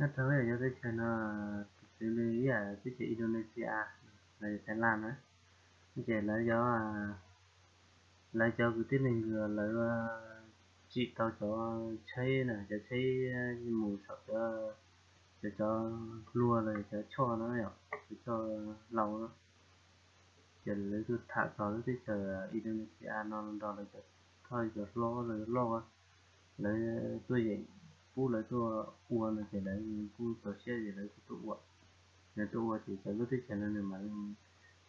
Nyob rau yog teb chaws no, tus txiv li ib yam teb chaws Indonesia los yog Thái Lan na, ces lawv, lawv cov kwv tij neej tsa lawv tsim tau cov tsheb na, cov tsheb mus saum cov, cov, cov hlua los yog cov choj no, cov choj hlau no, ces lawv tuaj tham txog lub teb chaws Indonesia no nrog lawv cov thawj cov hlob loj, lawv tuaj yeem pub lawv tuaj ua no ces lawv kuj txaus siab ces lawv kuj tuaj ua. Lawv tuaj ua ces cov lub teb chaws no nws mam li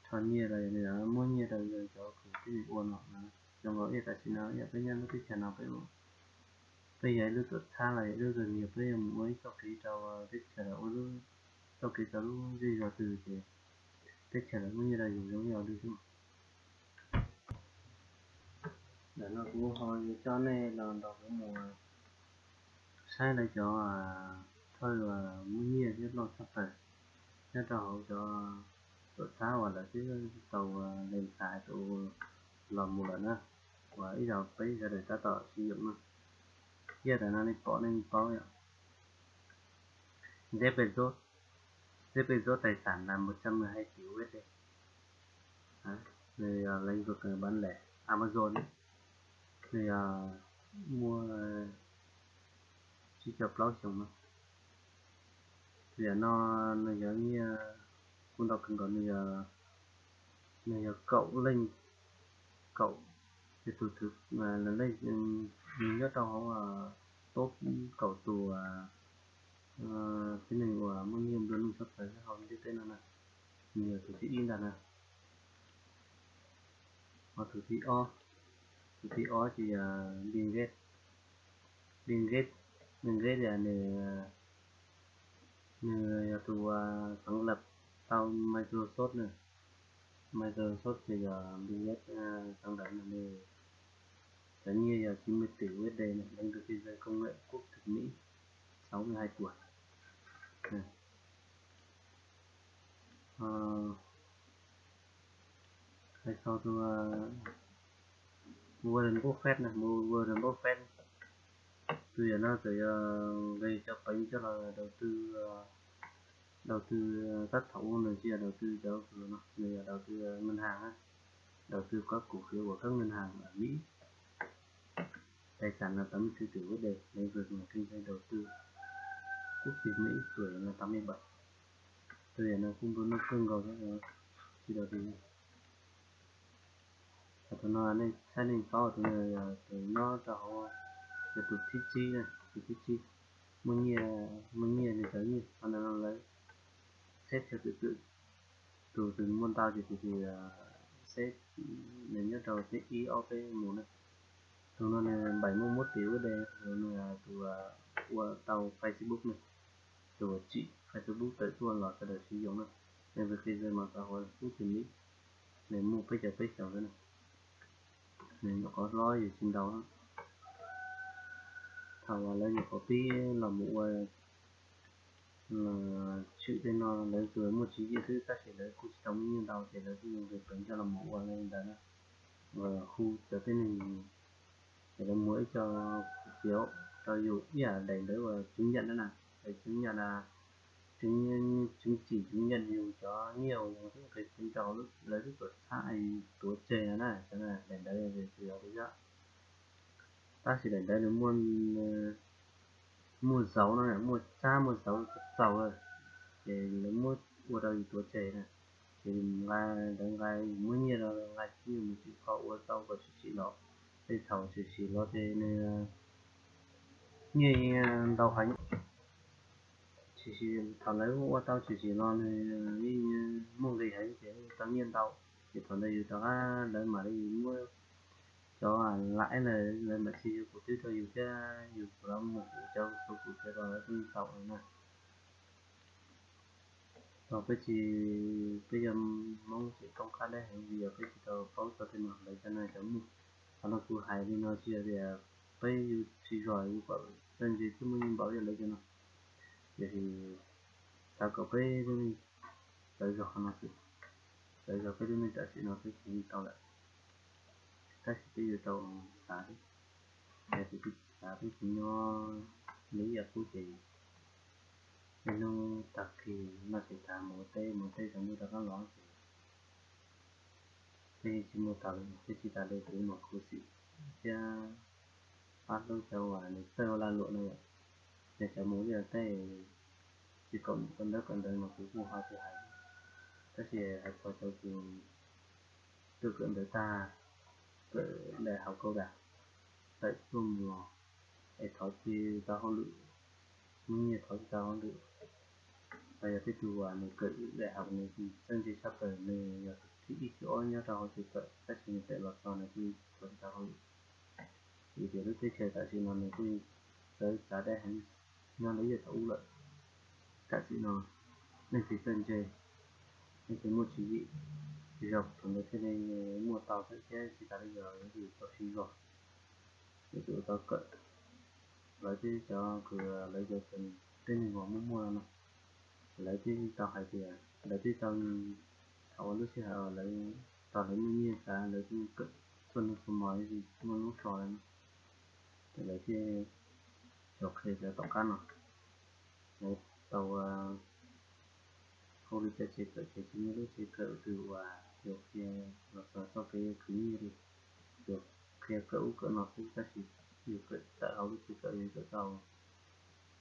rho nyiaj rau, muab nyiaj rau cov kwv tij neej ua no. Zoo nkaus ib yam tam sim no ib yam peb nyob lub teb chaws no peb, peb yog ib lub tuam txhab los yog ib lub zog niag peb yuav mus ua ib txoj kev rau teb chaws, ua lub txoj kev rau lub zej zog twg ces teb chaws lawv muab nyiaj rau yus zoo ib yam li xwb. Ntawm no kuv ho yuav coj nej los nrog kuv mus saib lawv cov thawj uas muaj nyiaj thiab loj tshaj plaws nyob rau hauv cov tuam txhab uas lawv twb tau lees txais tus los mus lawm na, uas ib zaug peb sawv daws tab tom siv yoom na. Ib yam ntawm no nej pom nej paub yom, Jeff Bezos, Jeff Bezos tài sản là một trăm mười hai tỷ U S D. Nws yog lĩnh vực bán lẻ Amazon, nws yog muaj tsib caug plaub xyoo no. Yam no nws yog nyiaj kuj ntau kawg nkaus, nws yog, nws yog kaum leej, kaum, tus thwv, nws nyob rau hauv top kaum tus tib neeg uas muaj nyiaj nplua nuj tshaj plaws hauv ntiaj teb no na, nws yog tus thib ib ntag na. Ho tus thib ob, tus thib ob ces yog Bill Gates. Bill Gates, Bill Gates yog nws, nws yog tus uas sáng lập tau Microsoft na. Microsoft ces yog Bill Gates sáng lập na, nws cov nyiaj yog chín mươi tỷ U S D na, đến từ thế giới công nghệ quốc tịch Mỹ sáu mươi hai tuổi. Hais txog tus Warren Buffett na, Warren Buffett, tus yam no txawm yog nqis cov peev coj los đầu tư, đầu tư, tab thaum ub nws tsis yog đầu tư cov no, nws yog đầu tư ngân hàng, đầu tư các cổ phiếu của các ngân hàng ở Mỹ. Tài sản là tám mươi tư tỷ U S D, lĩnh vực mà kinh doanh đầu tư quốc tịch Mỹ tuổi là tám mươi bảy. Tus yam no kuj nplua nuj kawg nkaus thiab, tsis dog dig. Thaum no nej saib nej paub tus no yog tus nyob rau hauv, yog tus thib tsib, tus thib tsib muaj nyiaj, muaj nyiaj li cov nyiaj qhov ntawd no lawv xếp theo thứ tự, tus twg muaj ntau ces tus twg xếp, nws nyob rau thib ib ob peb mus na. Tus no nws bảy mươi mốt tỷ U S D, tus no tus ua tau Facebook na, tus uas tsim Facebook tawm tuaj los sawv daws siv yoom na. Lĩnh vực kinh doanh mạng xã hội quốc tịch Mỹ, nws muaj peb caug peb xyoos xwb na. Nws nyuam qhuav hlob yus tsis ntau. Thaum uas lawv nyuam qhuav pib los mus ua tshwm tej no lawv tsuas muaj tswv yim xwb tab sis lawv kuj tsis tau muaj nyiaj ntau ces lawv kuj nqis peev coj los mus ua li ntawd na. Hu cov tib neeg, ces lawv muag ib co hum phiếu rau yus ib yam daim ntawv uas chứng nhận na, daim chứng nhận, chứng chỉ chứng nhận yus cov nyiaj uas yus twb nqis peev rau lawv lub tuam txhab tuav tseg no na, cov daim ntawd tsis yog li xwb. Tab sis daim ntawd nws muaj, muaj zauv no, muaj tsab muaj zauv txaus, ces lawv muab ua rau yus tuav tseg na. Ces yus nqa ntawd nqa, yus muab nyiaj rau nqa, yus mus tsim kho ua tau kom tshwm sim los. Tej thaum tshwm sim los ces nws nyiaj ntau heev. Tshwm sim thaum lawv ua tau tshwm sim los nws yeej muaj nqis heev ces tau nyiaj ntau. Ces thaum ntawd yus rov qab lawv mam li muab cov lam ib ntawd lawv mam tsis yuav kuv twb rau yus thiab yus kuv los mus kuv cov kuv cov rau lawv kuj tau na. Thaum peb tsis, peb yog Hmoob tseem tooj qab deb heev vim yog peb tsis tau paub txog tej no, lawv cov no cov muaj. Qhov no kuv hais li no tsis yog tias peb yus tsis zog yus kom txawj ntse thiab muaj nyiaj npaum li lawv cov no. Tiam sis xav kom peb lub neej txawv zog qhov no xwb, txawv zog peb lub neej tam sim no peb tsis tau lawm. Tab sis peb yuav tau xav thiab, yog tias peb tsis xav peb tsis nyob li ib yam qub ces Niaj hnub tag kis noj tsis tas mus teb mus teb tsaus ntuj rov qab los ces twb tsis muaj tas li, twb tsis tas li kuv mam khuv xim thiab pab hlub cov uas nws txawj ua lag luam no yom. Ces cov mus ib yam tej tsis kom kawm ntawv kawm ntawv mas kuv kuj ho tsis hais, tab sis hais txog cov kws twb kawm ntawv tag, kawm daim hauv cao đẳng, tawm tuaj mus es thov tsis tau hauj lwm, muaj nyiaj thov tsis tau hauj lwm, los yog tej tug uas nws kawm daim hauv nws txawj ntse tshaj plaws, nws yog thib ib thib ob nyob rau hauv tsev kawm tab sis nws tawm los txog nws kuj thov tsis tau hauj lwm. Vim tias lub teb chaws tam sim no nws kuj txawv txav dab heev nyob ntawm ib yam thaum ub lawm. Tam sim no leej twg txawj ntse, leej twg muaj tswv yim, zog thaum ntawd thiaj li muaj tau thiab, tsis tas li yog leej twg tau siv zog, leej twg tau kawm. Lawv twb cov kws lawv cov tej neeg uas muaj muaj no, lawv twb tau hais tias lawv twb tau, thaum ua lub sij hawm lawv tau lawv muaj nyiaj tas lawv twb kawm txhua hnub txhua hmo muaj hnub so lawm no. Ces lawv thiaj xyuas qhia cov tom qab no, lawv tau ua hauj lwm caj tsev kawm ces tsis muaj lub tsev kawm twg uas yuav qhia los txog txoj kev khwv nyiaj li, yuav qhia kawm ub kawm no xwb tab sis yus kawm tawm hauv lub tsev kawm yus kawm tau,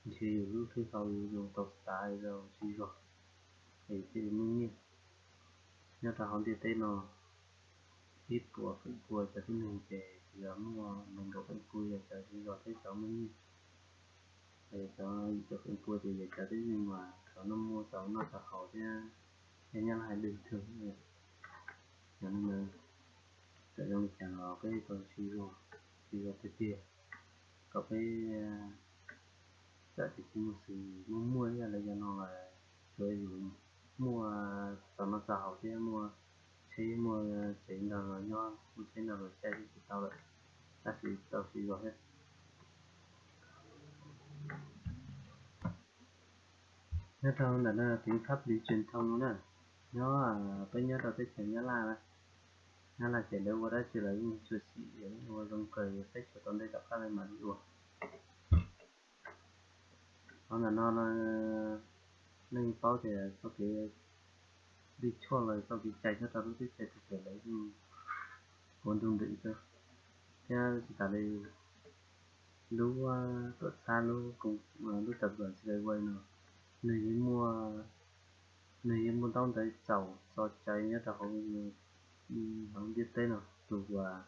nrhiav yus lub hlwb hlau yus zoo tau xav zoo siv zog, es thiaj li muaj nyiaj. Nyob rau hauv ntiaj teb no ib puas feem pua cov tib neeg ces yog muaj nees nkaum feem pua yog cov siv zog thiab cov muaj nyiaj, cov yim caum feem pua ces yog cov tib neeg uas tau noj muaj tau noj tau haus thiab, thiab nyob hais bình thường. Yog li ntawd, txawm zoo li cas los peb tau siv zog, siv zog tiag tiag kom peb txawm tias tsis muaj xwm muaj muaj ib yam li cov no lawm, tsuav yus muaj txog noj txog haus thiab muaj tsheb muaj tsev ntag los nyob, muaj tsheb ntag los xyaj tsis tau lawm, tab sis tau siv zog thiab. Nyob rau ntawm no tính pháp lý truyền thông no na, nyob peb nyob rau teb chaws Nyab Laj, Nyab Laj ces lawv ua dab tsi lawv yeej tshua xim, ua zoo kawg, peb tsuas tau ntej tom qab li mam li ua. Qhov ntawm no nej yeej paub tias txoj kev lij choj los txoj kev cai nyob rau lub teb chaws Thaib lawv yeej ua ntu ntws xwb, thiab tsis tas li lub tuam txhab lub, lub tập đoàn Skyway no, nws yeej muaj, nws yeej muaj ntaub ntawv txaus txoj cai nyob rau hauv, hauv ntiaj teb no, tus uas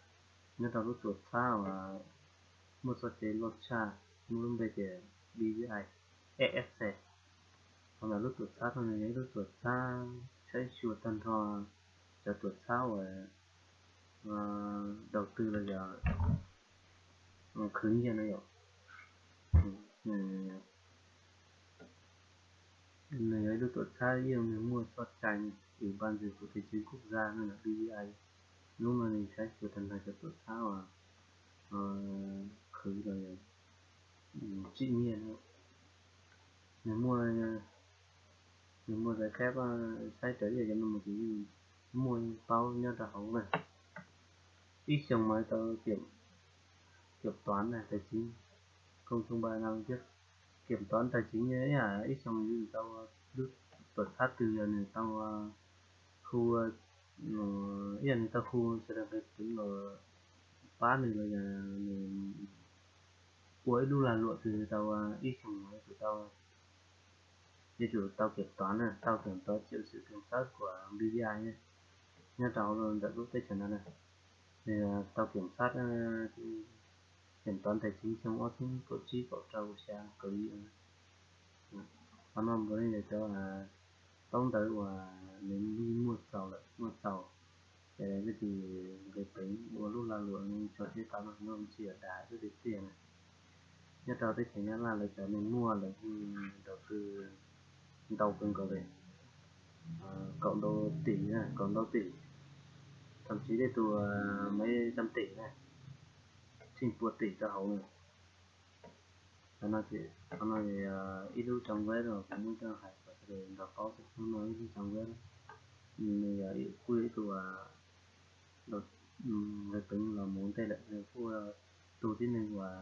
nyob rau lub tuam txhab uas muaj txoj cai loj tshaj, muaj lub npe tias B V I S S C. Qhov ntawd lub tuam txhab no nws yog ib lub tuam txhab saib xyuas tag nrho cov tuam txhab uas đầu tư los yog khwv nyiaj no yom. Nws yog ib lub tuam txhab ib yam nws muaj txoj cai Ủy ban Dịch vụ Tài chính Quốc gia no, B V I. Lub no nws saib xyuas tag nrho cov tuam txhab uas khwv los yog tsim nyiaj no. Nws muaj, nws muaj giấy phép saib raws ib yam cov no mus ces yeej muaj yeej paub nyob rau hauv na. Ib xyoos mas tau kiểm, kiểm toán này, tài chính, công chứng ba năm trước, kiểm toán tài chính ib yam ib xyoos yus tau lub tuam txhab twg yog nws tau hu, ib yam nws tau hu sawv daws nqe peev los pab nws los yog nws ua ib lub lag luam twg tau ib xyoos yuav tsum tau, yuav tsum tau kiểm toán na, tau kiểm toán chịu sự kiểm soát của B V I na, nyob rau hauv ntawm lub teb chaws no na. Nws tau kiểm soát, kiểm toán tài chính xyoo ob txhiab kaum tsib kaum rau xya kaum yim. Qhov no npau li ntawd cov taub ntawv uas nws yeej muaj txaus lawm, muaj txaus, ces leej twg nqe peev ua lub lag luam no tso siab tau no, no tsis yog dag xwb tiag tiag na. Nyob rau teb chaws Nyab Laj lawv cov neeg muaj lawv yeej đầu tư ntau kawg nkaus li, kaum ntau tỷ na, kaum ntau tỷ, thậm chí tej tus mấy trăm tỷ na, txheej pua tỷ rau hauv na. Qhov no ces, qhov no ib lub trang web no kuv muab coj hais kom sawv daws nrog paub xwb, hnub no ib lub trang web, nws yog kuj yog ib tug nqe peev los mus ua ntej lawm, nws kuj tus tib neeg uas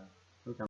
lub trang